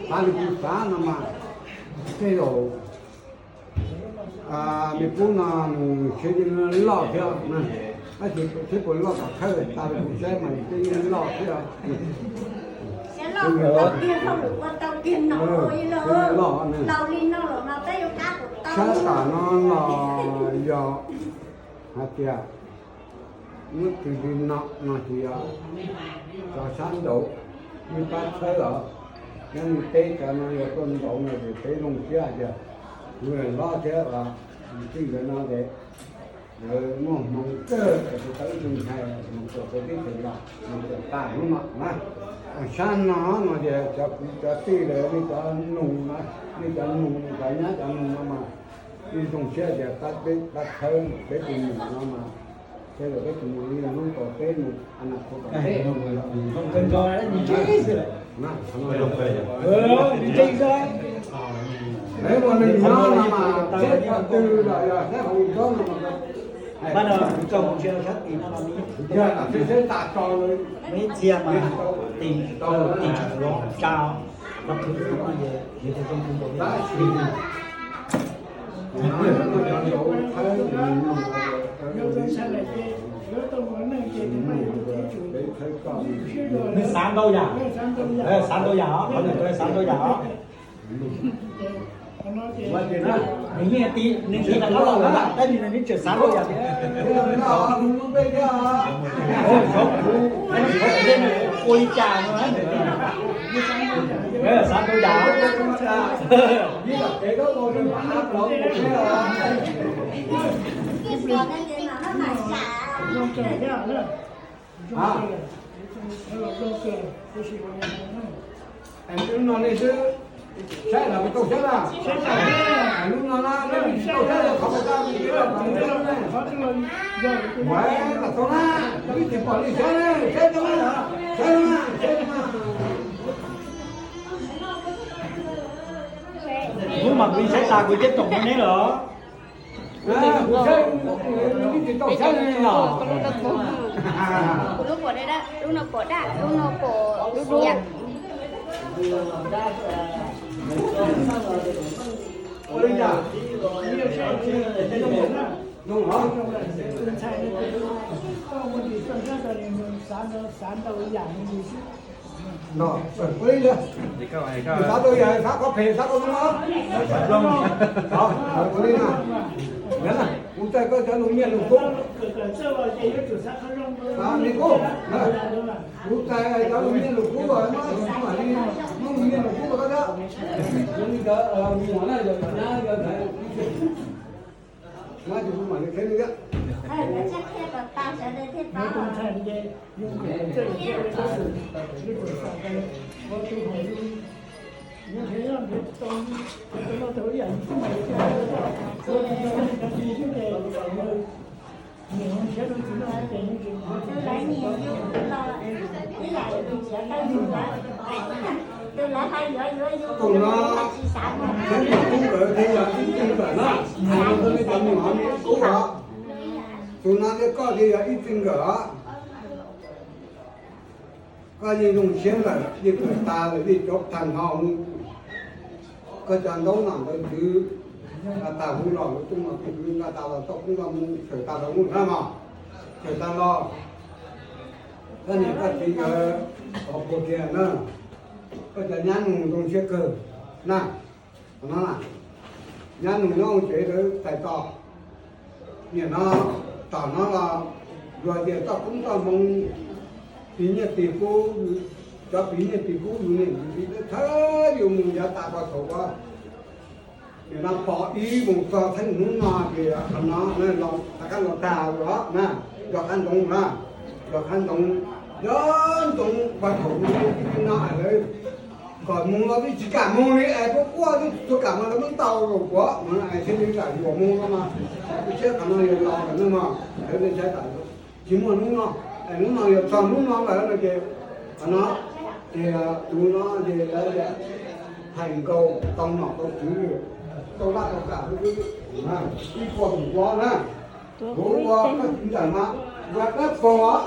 Xav li kuv xav no mas, tej zaum me pub no nws siab yeej loj thiab, tab sis seb puas loj kom thawj tas li kuv saib mas nws siab yeej loj thiab. Loj, sab tam no los yog hais tias muab tws li no no ces yog cov sab nraud, yeej pab txhawb os. Nyob li peb cov no yog tuaj ntaus no ces peb zoo siab hais tias kuv hlob thiab tij ntawd no ces lawv muaj hmoo kawg es kuv tau ib tug ntxhais mus tuaj peb teb chaws los mus tuaj tag hnub no na. Sab no no ces cov kwv cov tij lawv nej cov nug, nej cov nug, cov nyab cov nug no mas yeej zoo siab tias pab peb, pab txhawb peb tus me nyuam no mas, tej zaum peb tus me nyuam yeej hlub tau peb mus a na khuv tom peb. Ntseeg xwb. Ua neeg nyob no mas saib qhov twg los yog saib hauv nrob no mas, yog saib tas tso, ib txhia mas tim, tim tsa, tab sis nws xav ntau yam, xav ntau yam os, qhov ntawd xav ntau yam os. Nws yeej ti, nws ti rov qab los na, tab sis nws tseem xav ntau yam. Xyov kuv, xyov kuv ua li cas no, xav ntau yam. Lub no ne xwb, saib los tau saib lawm. Lub no na, lub tsis tau saib los qhov ko tau, ua tas tau na, ib tsis pom li saib, saib tau na, saib na, saib na. Hnub mas kuv saib tas kuv thiaj toom rau neb lawm. Kuv lub pom daj, lub no pom daj, lub no pom lub diav. Ua li ntawd, xav tau yam xav qhov phem xav qhov zoo, ua li na, kuv txais koj cov lus nyiaj lus kub, me kub, kuv txais cov lus nyiaj lus kub, mam li muab lus nyiaj lus kub rau koj thiab. Ua li ntawd, me nyuam na, yog nyab yog ntxhais, nyab ces kuv mam li qhia li thiab. Lawv nyiam yus los ib yam li nrhiav tau yus lawm, tus lawv ho yuav yuav yus, tus no tsis xav muaj. Thiab tus kub lawm thiaj yog ib txwg nkawm na, hais rau nej cov me nyuam me kub os, tus no thiab koj thiaj yog ib txwg nkawm os. Koj yeej zoo siab lawm, yeej kawm tas lawm, yeej cov tag nrho mus. Koj cov ntaub nom ntawv twv nqa tas hu los lawv tuaj mas kuv twv nqa tas los txoj koob nqa mus, tshawm tas los mus na mog, tshawm tas los. Koj niam koj txiv nkawd qhov puag kiag na, koj cov nyab nus zoo siab kawg na. Qhov no na, nyab nus nyob hauv tsev lawv txais tos. Nim no tom no los luag tias toj koob toj hmoov, tis nyiaj tis kub, cov tis nyiaj tis kub yus niam yus txiv thawj yus mus yav tas ko thaum ua, nim no pom ib mus txog txheej hnub no ces qhov no rov qab los tag os na, yog qab ntoo na, yog qab ntoo, yog ntoo ua thaum ub no lawv kom mus los twb tsis kam mus li es kuv quaj twb tsis kam mus, lawv muab ntaus los kuv thiaj li kam yuav mus no mas, kuv siab qhov no yog los lawm no mas lawv saib tas tsis muaj hnub no, es hnub no yog txog hnub no lawm no ces qhov no ces tus no ces lawv hais nkaus tau nom tau tswv, tau laj tau kam, ib puas tus pob na, kuv ua koj txiv ntawm mas ua dab paug os,